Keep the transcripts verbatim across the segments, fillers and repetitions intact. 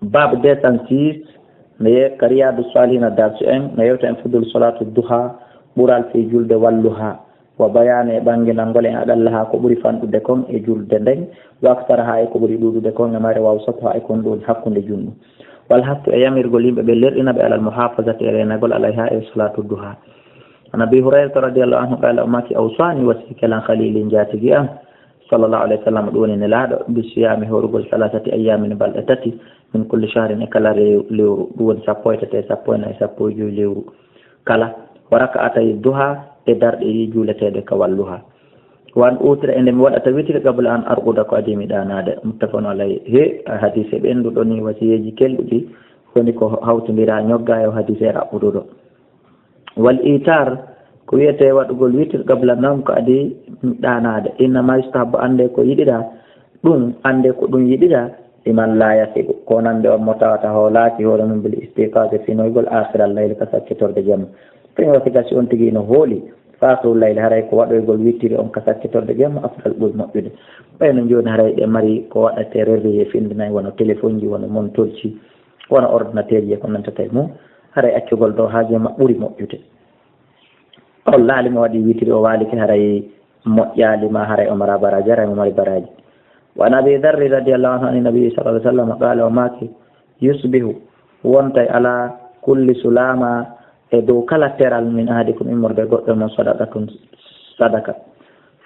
Baabu deux cent six, no ye-, ka Riyaadu Saalihina darsu en, no yewta en fudul salaatu duha, ɓural fii julde walluha, wa bayaane e ɓannginangol en aɗalla haa ko ɓuri fanɗude kon e julde nden, wa aksara haa e ko ɓuri ɗuuɗude kon e mayre, wa awsatu haa e kon ɗum hakkunde junɗum. Wal hattu e yamirgol yimɓe ɓe lerɗina ɓe alal muhafazati e reenagol alayha e salaatu duha. An Abi Hurayrata radiyallahu anhu qaala, o maaki, awsaani wasiyii ke lan khaliili njaatigi an, sallallahu alayhi wa sallam, ɗum woni Nelaaɗo, bi siyaami hoorugol salasati ayyaamin balɗe tati, min kulli shahrin e kala rew-, lewru, ɗum woni sappo e tati, sappo e nayi, sappo e joyi lewru kala, wa raka'atay duha e darɗe ɗiɗi juuleteeɗe ka walluha. Wa an utira e nde mi waɗata witiri qabla an arquda ko adii mi ɗaanaade, muttafaqun alayhi. He hadise ɓennduɗo ni wasiyeeji kelɗuɗi woni ko hawtindira ñogga e hadise raɓɓuɗuɗo. Wal itar, ko wiyetee waɗugol witir qabla nawm ko adii ɗaanaade. Innama yustahabbu, annde ko yiɗiraa, ɗum annde ko ɗum yiɗiraa, liman laa yasiqu, ko nande on mo tawata hoolaaki hoore mum bil istiqaazi finoygol akhiral layli ka sakkitorde jemma. Fa in wasiqa, si on tigi no hooli, fa akhirul layli, haray ko waɗoygol witiri on ka sakkitorde jemma afdal ɓuri moƴƴude. Ɓayno jooni haray ɗe mari ko waɗatee réveillé findinay wano téléphone ji, wano montorji, wano ordinateur ji e ko nantata e mum, haray accugol ɗo haaju ma ɓuri moƴƴude. On laali mo waɗi witiri o waalike haray moƴƴaali ma, haray o mara baraaji, haray mo mari baraaji. Wa an Abi Dharri radiyallahu anhu an Nabi sallallahu alayhi wa sallam qaala, o maaki, yusbihu, wontay ala kulli sulama, e dow kala teral, min ahadikum, immorde goɗɗo mon, sadaqatun, sadaka.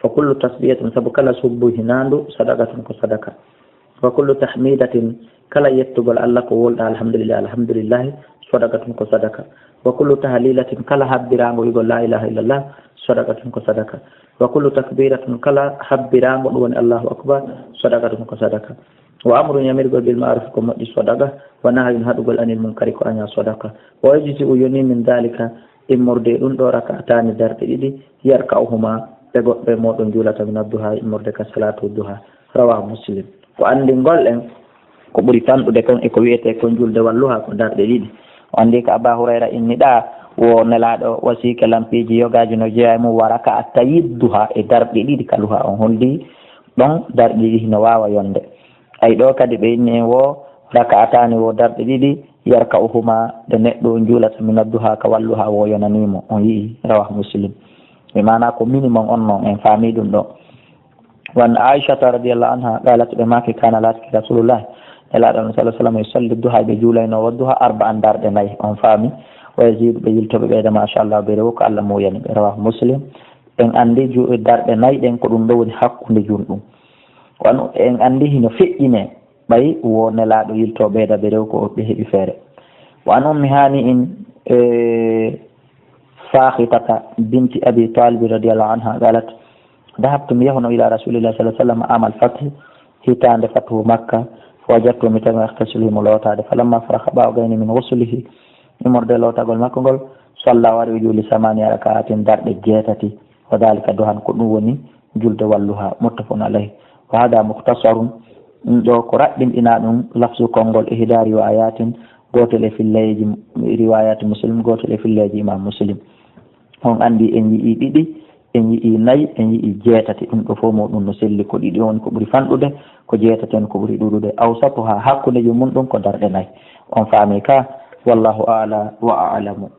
Fa kullu tasbiyatin, sabu kala subbu hinandu, sadaqatun, ko sadaka. Wa kullu tahmidatin, kala yettugol Allah ko wolɗa, alhamdulillah, alhamdulillahi, sadaqatun, ko sadaka. Wa kullu tahlilatin, kala habbirango igol la ilaha illallah, sadaqatun, ko sadaka. Wa kullu takbiratin, kala habbirango ɗum woni Allahu akbar, sadaqatun, ko sadaka. Wa amrun, yamirgol bil ma'ruf, ko moƴƴi, sadaqa. Wa nahyun, haɗugol anil munkari, ko aña, sadaqa. Wa yujzi'u, yoni min dhalika, immorde ɗum ɗo raka'atani, darɗe ɗiɗi, yarka'uhuma, ɓe goɗɗo e moɗon juulata, min adduha, immorde ka salatu duha. Rawahu Muslim. Ko anndingol en ko ɓuri fanɗude kon e ko wiyetee kon julde walluha ko darɗe ɗiɗi. O anndi ko Aba Hurayra inniɗaa, wo Nelaaɗo wasiike lampiiji yogaaji no jeyaa e mum, wa raka'atay duha, e darɗe ɗiɗi ka luha on. Holli ɗon darɗe ɗiɗi hino waawa yonde. Ay ɗo kadi ɓe inni en wo raka'atani wo darɗe ɗiɗi, yarka'uhuma, ɗe neɗɗo on juulata min adduha ka walluha wo yonanii mo. On yi'i, rawahu Muslim. Mi maana ko minimum on non, en faami ɗum ɗo. Wa an Aishata radiyallahu anha qalat, ɓe maaki, kana laatiki Rasulullah, Nelaaɗo on sallallahu alaihi wasallam, yusalli duha, ɓe juulayno wo duha, arba'an, darɗe nay, on faami. Wa yazidu, ɓe yilto, ɓe ɓeyda, masha Allah, ɓe rewo ko Allah muuyani ɓe. Rawahu Muslim. En anndi ju-, darɗe nay ɗen ko ɗum ɗo woni hakkunde junɗum. Wano en anndi hino feƴƴine, ɓay wo Nelaaɗo yilto ɓeyda, ɓe rewo ko ɓe heɓi feere. Wa an Ummi Hani'in, e, Fakhitata binti Abi Talib radiyallahu anha qalat, dahabtu, mi yahuno, ila Rasulillah sallallahu alaihi wasallam amal fathi, hitaande fathu Makka, fa wajadtu, mi tawi, yaghtasilu, himo lootaade, falamma faragha, ɓaawo gayni, min ghuslihi, immorde lootagol makko ngol, salla, wari o juuli, samaniya raka'atin, darɗe jeetati, wa dhalika duhan, ko ɗum woni julde walluha, muttafaqun alayh. Wa hadha mukhtasarun, ɗum ɗo ko raɓɓinɗinaa ɗum, lafzu konngol, ihda riwayatin, gootel e filleeji riwayati Muslim, gootel e filleeji Imam Muslim. On anndi en yi'i ɗiɗi, en yi'i nay, en yi'i jeetati. Ɗum ɗo fof mo ɗum no selli, ko ɗiɗi on ko ɓuri fanɗude, ko jeetati on ko ɓuri ɗuuɗude. Awsatuha, hakkundeji mum ɗum ko darɗe nay. On faami ka? Wallahu a'la wa a'lamu.